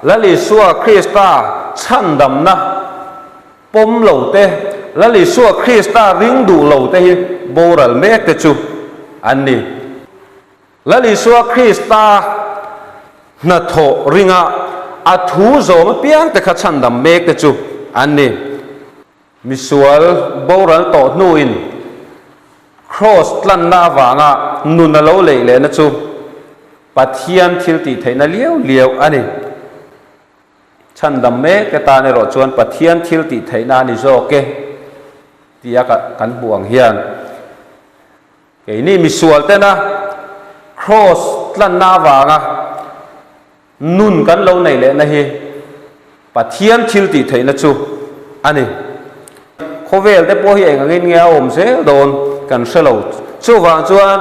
Lal Isua Krista chhandamna pawm lo te, Lal Isua Krista ring duh lo te hi boral mek te chu an ni. Lal Isua Krista hnathawh ringa a thu zawm apiang te kha chhandam mek te chu an ni. Misual boral tawh hnuin Kraws tlanna avanga nun a lo leih lehna chu Pathian thil tih theihna liau liau a ni. Chhandam mek te tan erawh chuan Pathian thil tih theihna a ni zawk e tia kan hmuh ang hian keini misual tena Kraws tlanna avanga Nun kan lo neih lehna hi Pathian thil tih theihna chu a ni. Khawvel te pawh hi eng angin nge a awm zel dawn kan hre lo. Chuvang chuan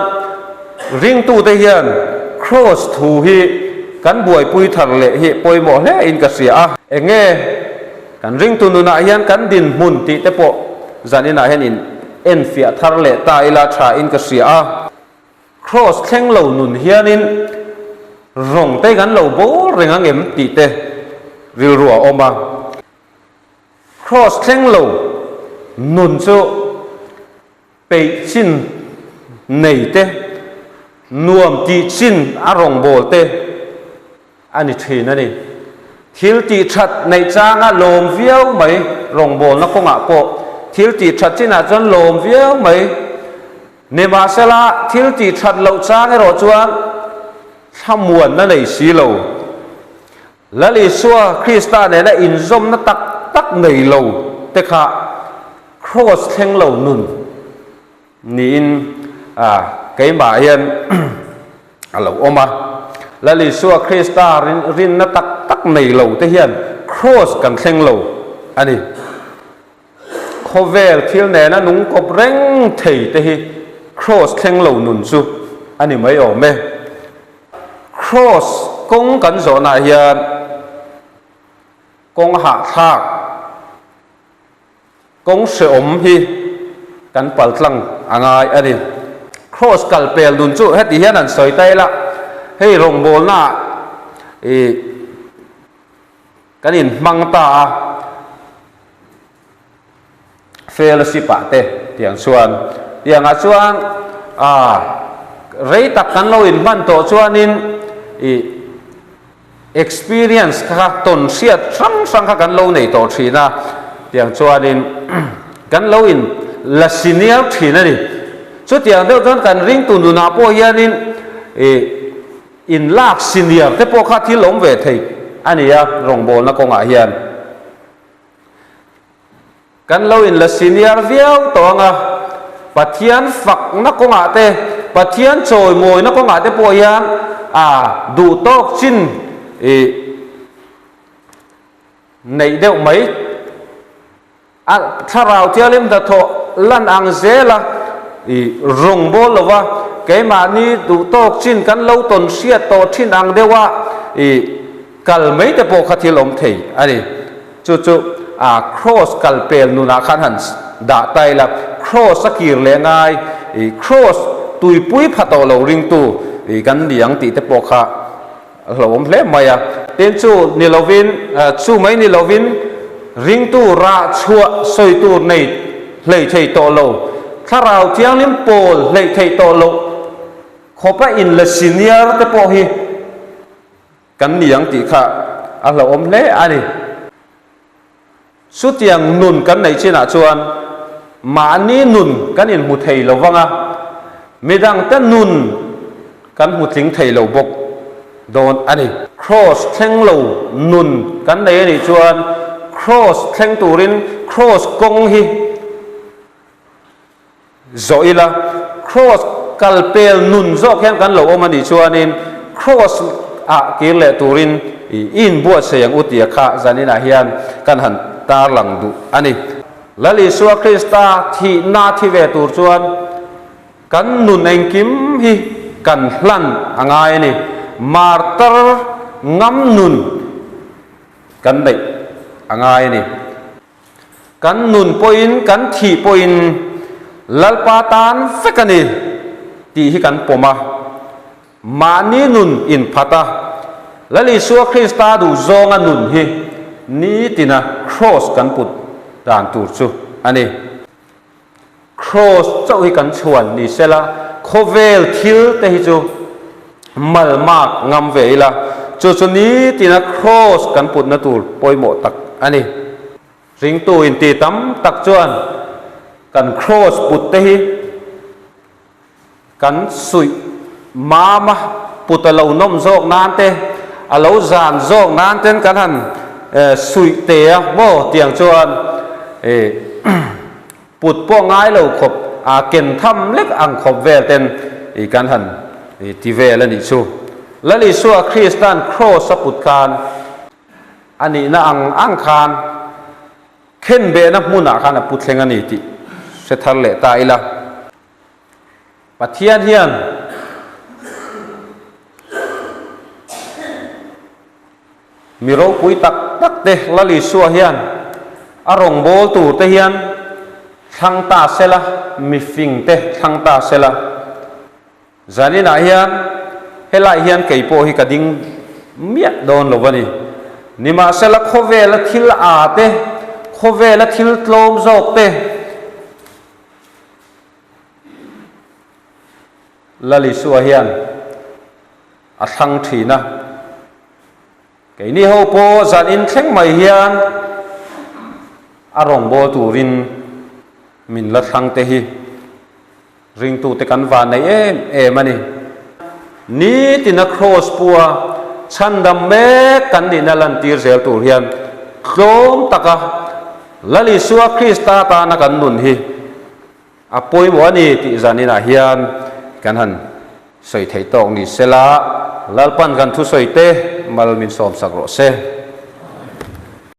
ringtute hian Kraws thu hi kan buaipui thar leh hi pawimawh hle in ka hria a. Eng nge kan ringtu nunah hian kan dinhmun tih te pawh zaninah hian in enfiah thar leh ta ila tha in ka hria a. Kraws thleng lo nun hianin rawng te kan lo bawl reng ang em tih te rilru a awm a. Kraws thleng lo nun chu peih chin nei te, nuam tih chin a rawng bawl te a ni thin a ni. Thil tih that neih changa lawm viau mai rawngbawlna kawngah pawh thil tih that chinah chuan lawm viau mai. Nimahsela, thil tih that loh chang erawh chuan thlamuanna nei si lo. Lal Isua Krista nena inzawmna tak tak nei lo te kha Kraws thleng lo nun niin keimah hian a lo awm a. Lal Isua Krista rinna tak tak nei lo te hian Kraws kan thleng lo a ni. Khawvel thil nena nung kawp reng thei te hi Kraws thleng lo nun chu a ni mai awm e. Kraws kawng kan zawhnah hian kawng hahthlak, kawng hrehawm hi kan paltlang a ngai a ni. Kraws kal pel nun chu heti hian an sawi ta ila, hei rawngbawlnaah ih Kan inhmang ta a, fellowship ah te tiang chuan, tiangah chuan ah rei tak kan lo inhman tawh chuanin ih experience kha tawn hriat hrang hrang kha kan lo nei tawh thin a, tiang chuanin kan lo in la senior thin a ni. Chutiang deuh chuan kan ringtu nunah pawh hianin ih In lak senior te pawh kha thil awm ve thei a ni a, rawngbawlna kawngah hian kan lo in la senior viau tawh ang a, Pathian fakna kawngah te, Pathian chawimawina kawngah te pawh hian a duh tawk chin ih neih deuh mai. A thlarau thianghlim hnathawh lan ang zela i rawng bawl lova, keimahni duh tawk chin kan lo tawn hriat tawh thin ang deuha i kal mai te pawh kha thil awm thei a ni. Chu chu a kraws kal pel nunah khan han dah ta ila, kraws a kir leh ngai, i kraws tuipui pha tawh lo ringtu i kan ni ang tih te pawh kha A hlauhawm hle mai a. Tin, chu ni lovin, chu mai ni lovin ringtu rah chhuah sawi tur nei hlei thei tawh lo, thlarau thianghlim pawl hleih theih tawh loh khawpa in la senior te pawh hi kan ni ang tih kha a hlauhawm hle a ni. Chutiang nun kan neih chinah chuan mahni nun kan inhmu thei lo vang a, midangte nun kan hmu tling thei lo bawk dawn a ni. Kraws thleng lo nun kan nei a nih chuan kraws thleng turin kraws kawng hi zawh ila, kraws kal pel nun zawk hian kan lo awm a nih chuanin kraws ah kir leh turin i inbuatsaih ang u tia kha zaninah hian kan han tarlang duh a ni. Lal Isua Krista thihna thi ve tur chuan kan nun engkim hi kan hlan a ngai a ni. Martar ngam nun kan neih a ngai a ni. Kan nun pawhin kan thih pawhin Lalpa tan vek a ni tih hi kan pawm a, mahni nun inphat a, Lal Isua Krista duh zawnga nun hi nitina Kraws kan put dan tur chu a ni. Kraws chauh hi kan chhuan ni sela, khawvel thil te hi chu mal mak ngam ve ila, chu chu nitina Kraws kan putna tur pawimawh tak a ni. Ringtu inti tam tak chuan kan Kraws put te hi Kan suih mam a, put a lo nawm zawk nan te, a lo zan zawk nan ten kan han suih te a maw tiang chuan put pawh ngai lo khawp a ken tham lek ang khawp vel ten kan han ti vel a nih chu. Lal Isua Krista'n Kraws a put khan a nihna ang ang khan Khenbehna hmunah khan a pu thleng a ni tih hre thar leh ta ila. Pathian hian mi ropui tak tak te Lal Isua hian a rawngbâwl tur te hian thlang ta sela, mi fing te thlang ta sela. Zaninah hian helai hian kei pawh hi ka ding miah dawn lo a ni. Nimahsela khawvela thil â te, khawvela thil tlawm zawk te, Lal Isua hian a thlang thin a. Keini ho pawh zan in thleng mai hian a rawngbâwl turin min la thlang te hi. Ringtute kan van nei em em a ni. Nitina Kraws pua chhandam mek kan nihna lantir zel tur hian tlawm taka Lal Isua Krista tana kan nun hi a pawimawh a ni tih zaninah hian kan han sawi theih tawk ni sela, Lalpan kan thusawi te mal min sawmsak rawh se.